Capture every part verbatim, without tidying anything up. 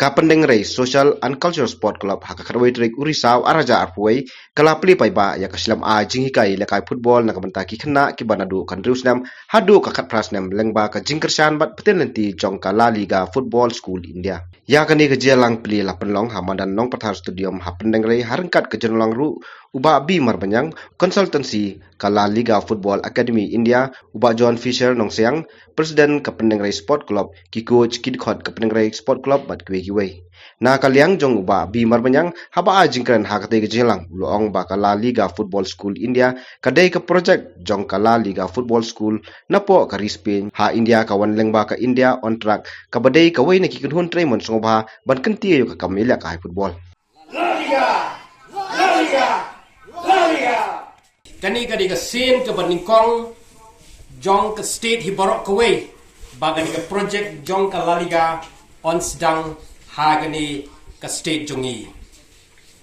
Ka Pyndengrei Social and Cultural Sport Club ha ka khatwei tarik u Risaw arhajar arphew wei ka la plie paidbah ïa ka shlem ai jinghikai ïalehkai football na ka bynta ki khynnah kiba naduh ka hynriew snem haduh ka khatphra snem lyngba ka jingkyrshan bad pynlynti jong ka La Liga Football School India. Ïa kane ka jingïalang plie la pynlong ha madan Nongpathar Stadium ha Pyndengrei ha ryngkat ka jinglong ruh u Bah B Marbaniang, consultancy ka La Liga Football Academy India, u Bah John Fisher Nongsiang, President ka Pyndengrei Sport Club, ki coach, ki dkhot ka Pyndengrei Sport Club bad kiwei kiwei. Na ka liang jong u Bah B Marbaniang, haba ai jingkren ha katei ka jingïalang, u la ong ba ka La Liga Football School India ka dei ka project jong ka La Liga Football School napoh ka ri Spain ha India, ka wan lyngba ka India on Track, kaba dei kawei na ki kynhun trei mon sngewbha ban kyntiew ïa ka kam ïalehkai football. Kane ka dei ka sien kaba nyngkong jong ka state hi baroh kawei ba kane ka project jong ka La Liga yn sdang ha kane ka state jong ngi.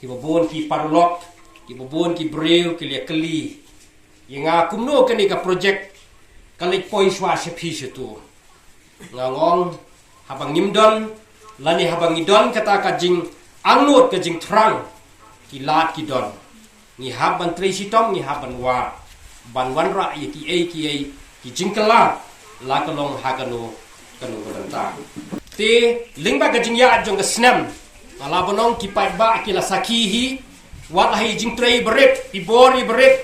Kiba bun ki paralok, kiba bun ki briew ki la ïakylli ïa nga kumno kane ka project ka leit poi shuwa sha phi sha tu. Nga ong, haba ngim don lane haba ngi don kata ka jingangnud, ka jingthrang, ki lad ki don. Ngi hap ban trei shitom, ngi hap ban wad, ban wanrah ïa kiei kiei ki jingkylla, la ka long ha kano kano ka bynta. Te lyngba ka jingïaid jong ka snem, nga la ban ong ki paidbah ki la sakhi hi, wat la ha i jingtrei barit, i bor i barit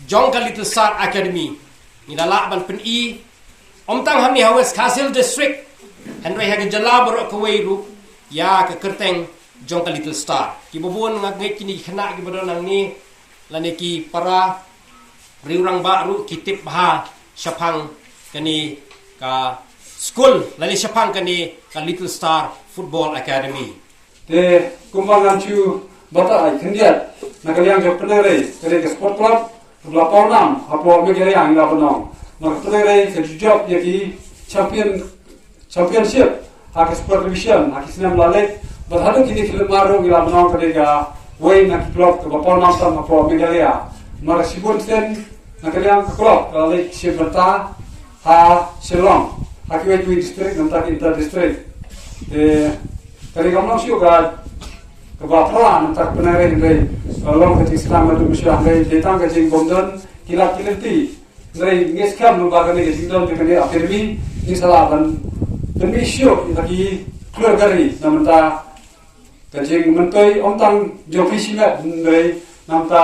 jong ka Little Star Academy. Ngi la lah ban pyni, ym tang hangne ha West Khasi Hills District, hynrei ha ka jylla baroh kawei ruh ïa ka kyrteng jong ka Little Star. Kiba bun nga ngeit kine ki khynnah kiba don hangne lane ki para riewrangbah ruh ki tip bha shaphang kane ka skul lane shaphang kane ka Little Star Football Academy. Te kumba ngan shu batai khyndiat, na ka liang jong Pyndengrei, ka dei ka sport club kaba la pawnam hapoh Meghalaya, ngi la ban ong. Namar ka Pyndengrei ka ju jop ïa ki champion, championship ha ka sport division ha ki snem la leit. Bad haduh kine ki leit mar ruh, ngi la ban ong ka dei kawei na ki club kaba pawnam tam hapoh Meghalaya. Namar shibun sien na ka liang ka club ka la leit shim bynta ha Shillong, ha kiwei kiwei district, nangta ki inter district. Te ka dei, kam long shuh ka kaba phla nangta ka Pyndengrei, hynrei ka long ka jingsdang naduh mynshuwa, hynrei dei tang ka jingbymdon ki lad ki lynti. Hynrei ngi skhem lyngba kane ka jingdon jong kane academy, ngi sa lah ban pynmih shuh ïa ki klur kari na bynta ka jingmyntoi, ym tang jong phi shimet, hynrei na bynta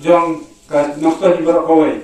jong ka nongstoiñ baroh kawei.